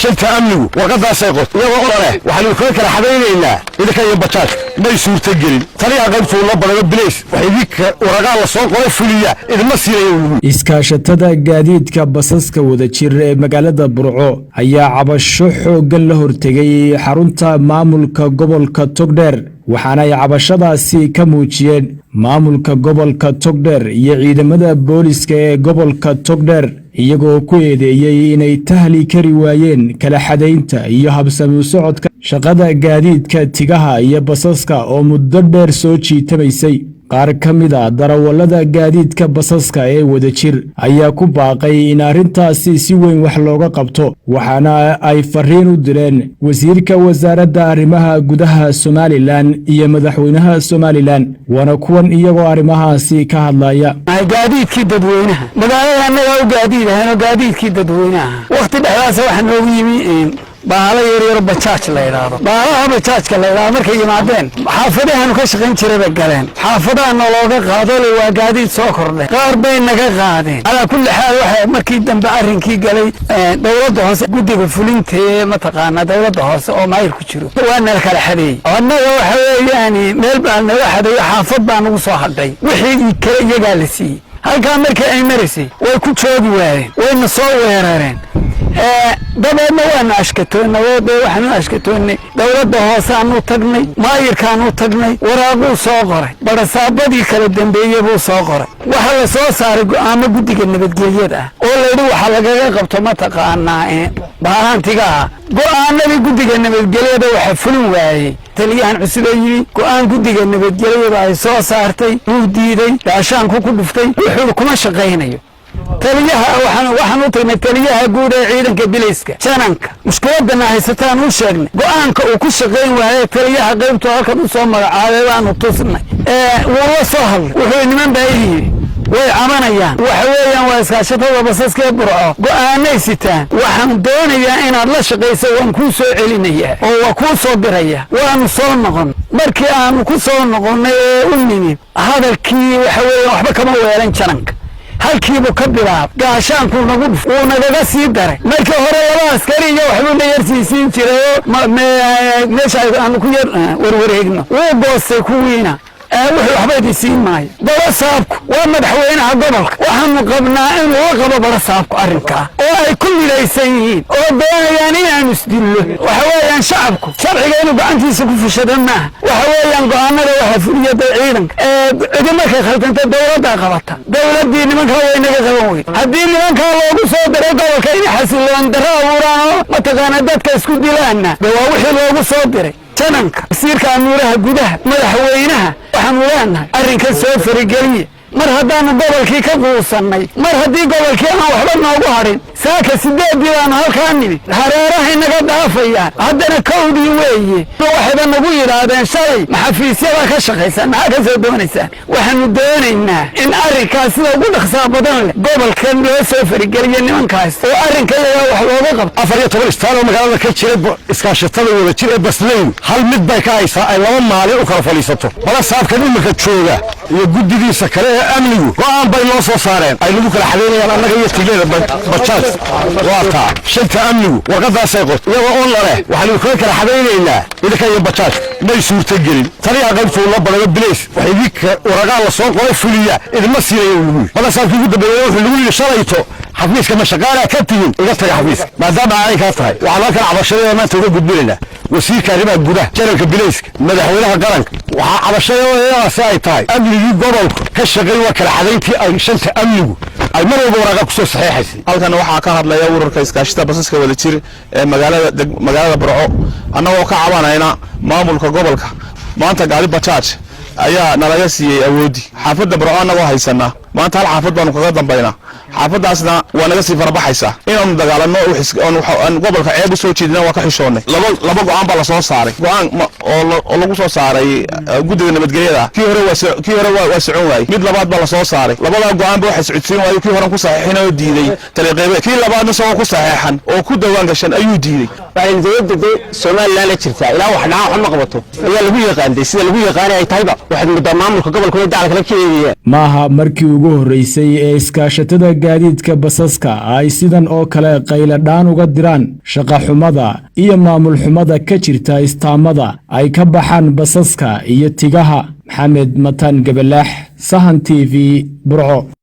Shanta amnigu warqadaasay qortay, iyagoo leh waxaanu kaga kala xadaynaynaa idinka iyo bajaaj. May suurtagelin. Taliyaha qaybtuu la badano bilays wax idinka waraqaa la soo qoray fuliya idinma siinayo. Iskaashatada gaadiidka basaska Wadajir ee magaalada Burco ayaa cabasho xooggan la hortegay xarunta maamulka gobolka Togdheer, waxaana ay cabashadaasi ka muujiyeen maamulka gobolka Togdheer iyo ciidamada booliska ee gobolka Togdheer, iyagoo ku eedeeyey inay tahli kari waayeen kala xadaynta iyo habsami u socodka shaqada gaadiidka tigaha iyo basaska oo muddo dheer soo jiitamaysay. Qaar ka mid ah darawallada gaadiidka basaska ee Wadajir ayaa ku baaqay in arrintaasi si weyn wax looga qabto, waxaana ay fariin u direen wasiirka wasaaradda arrimaha gudaha Somaliland iyo madaxweynaha Somaliland. Waana kuwan iyagoo arrimahaasi ka hadlaya. Gaadiidkii dadweynaha magaalada annagaa u gaadiid ahaynoo gaadiidkii dadweynaha wakhti dhexdaasa waxaa noogu yimi bahala yaryaro bajaaj la idhaahdo. Baalaha bajaajka la idhaahdo markay yimaadeen, xaafadahaanu ka shaqayn jiray bay galeen. Xaafadaha nalooga qaado le waa gaadiid soo kordhay, qaar bay naga qaadeen. Calaa kulli xaal, waxa markii dambe arrinkii galay dowladda hoose, guddiga fulintee mataqaanaa dowladda hoose oo maayir ku jiro, waa nala kala xadeeyey. Annaga waxa weeyaan meel baa naga xadeeyo, xaafad baa nagu soo hadhay, wixii kale iyagaa la siiyey. Halkaa markii ay maraysay way ku joogi waayeen, wayna soo weerareen. Dabeedna waanu ashkatoonnay oo dee waxaanu ashkatoonnay dowladda hooseaanu tagnay, maayirkaanu tagnay, waraaquu soo qoray, barasaabadii kala dambeeye buu soo qoray. Waxaa la soo saaray go'aamo guddiga nabadgelyada ah oo layidhi waxaa lagaga qabto mataqaanaa baalaantigaha. Go'aanadii guddiga nabadgelyada waxa fulin waayey taliyahan cusub ee yimi. Go'aan guddiga nabadgelyada ay soo saartay wuu diiday, gaashaanku ku dhuftay, wuxuu kuma shaqaynayo. Taliyaha waxaan u tagnay, taliyaha guud ee ciidanka bilayska, jananka, mushkiladana haysataan u sheegnay. Go'aanka uu ku shaqayn waaye taliyaha qaybtu halkan u soo magacaabay baanu tusnay. Wuu la soo hadlay, wuxuu niman baa yidhi way cabanayaan, waxa weeyaan waa iskaashatada basaskee Burco, go'aanay sitaan, waxaan doonayaa inaad la shaqayso, waan kuu soo celinayaa oo waa kuu soo diraya. Waanu soo noqon. Markii aanu ku soo noqonnay ee u nimi hadalkii, waxa weeyaan waxba kama weelan jananka, halkiibuu ka bilaab, gaashaankuu nagu dhuf, wuu nagaga sii daray. Markii hore laba askari iyo waxbuu na yar siisiin jiray oo meesha aanu ku yar warwareegno, wuu goostay kuwiina, wuxuu waxba idin siin maayo. Barasaabku waa madaxweynaha gobolka. Waxaanu qabnaa inuu la qabo barasaabku arrinkaa oo ay ku midaysan yihiin oo doonayaan inaanu isdillo. Waxa weeyaan shacabku sharciga inuu gacantiisa ku fushado maaha. Waxa weeyaan go'aanada waxa fuliya da ciidanka. Cidi markay khaldanta dowladdaa qabata. Dowladdii nimankaa way naga qaban weyd. Haddii nimankaa loogu soo diray gobolka inay xasiloon darro abuuraan oo mataqaana dadka isku dilaanna, de waa wixii loogu soo diray. Jananka, wasiirka amuuraha gudaha, madaxweynaha waxaanu leenahay arrinkan soo farigeliye. Mar haddaanu gobolkii ka quusannay, mar haddii gobolkii aan waxba noogu hadhin, saaka 8-dii baanu halkaa nimi, hareerahay naga dhaafayaan. Haddana 1-dii weeye, waxayba nagu yidhaahdeen shalay maxafiisyadaa ka shaqaysaan, maxaa ka soo doonaysaan? Waxaanu doonaynaa in arrinkaas sida ugu dhaqsaa badan leh gobolkan loo soo farigeliyo nimankaas oo arrinka iyagaa wax looga qabto. 14 istaal oo magaalada ka jira iskaashatada Wadajir ee basleydu hal mid bay ka haysaa ay 2 maalin u kala fadhiisato. Balasaabkan iminka jooga iyo guddigiisa kale ee amnigu go'aan bay noo soo saareen ay nagu kala xadaynayaan annaga iyo tigleeda bajaaj. Waa taa shanta amnigu warqadaasay qortay, iyagoo oo leh waxaanu kaga kala xadaynaynaa idinka iyo bajaaj. May suurtagelin. Taliyaha qaybtuu la badano bilays wax idinka waraqaa la soo qoray fuliya idinma siinayo lagu yidhi. Balasaabkii ugu dambeeyey wuxuu lagu yidhi shalayto, xafiiska ma shaqaalaa ka tihin? Iga taga xafiiska. Maadaama caynkaa tahay, waxaan halkan cabashadada maanta uga gudbinaynaa wasiirka arrimaha gudaha, jananka bilayska, madaxweynaha qaranka. Waxaa cabashadadaasi ay tahay amnigii gobolka ka shaqeey waa kala xadayntii ay shanta amnigu ay mar walba waraaqa kusoo saxeexaysay. Halkan waxaa ka hadlaya ururka iskaashita basaska Wadajir ee magaalada Burco, annagoo ka cabanayna maamulka gobolka. Maanta gaari bajaaj ayaa nalaga siiyey awooddii xaafadda Burco annagoo haysanaa. Maanta hal xaafad baanu kaga dambaynaa, xaafaddaasna waa naga sii farabaxaysaa. Inaanu dagaalanno aan gobolka ceeb u soo jeedina waa ka xishoonnay. Laba go'aan baa lasoo saaray, go'aan oo lagu soo saaray guddiga nabadgelyada. Kii hore waa socon waayey, mid labaad baa lasoo saaray. Labadaa go'aan ba waxa socodsiin waayey kii horen ku saxiixin oo diiday taliqeybe. Kii labaadna isagoo ku saxeexan oo ku dawaan gashan ayuu diiday. Waxayna dowladda dee Somaliland la jirtaa ilaa wax dhacaan wax ma qabato ayaa lagu yaqaanday, sida lagu yaqaanay ay tahayba. Waxaad muddaa maamulka gobolka inay dacal kala ka eegayaan. Maaha markii ugu horreysay ee iskaashatada gaadiidka basaska ay sidan oo kale qayladhaan uga diraan shaqaxumada iyo maamul xumada ka jirta istaamada ay ka baxaan basaska iyo tigaha. Maxamed Matan Gabalaax, Sahan TV, Burco.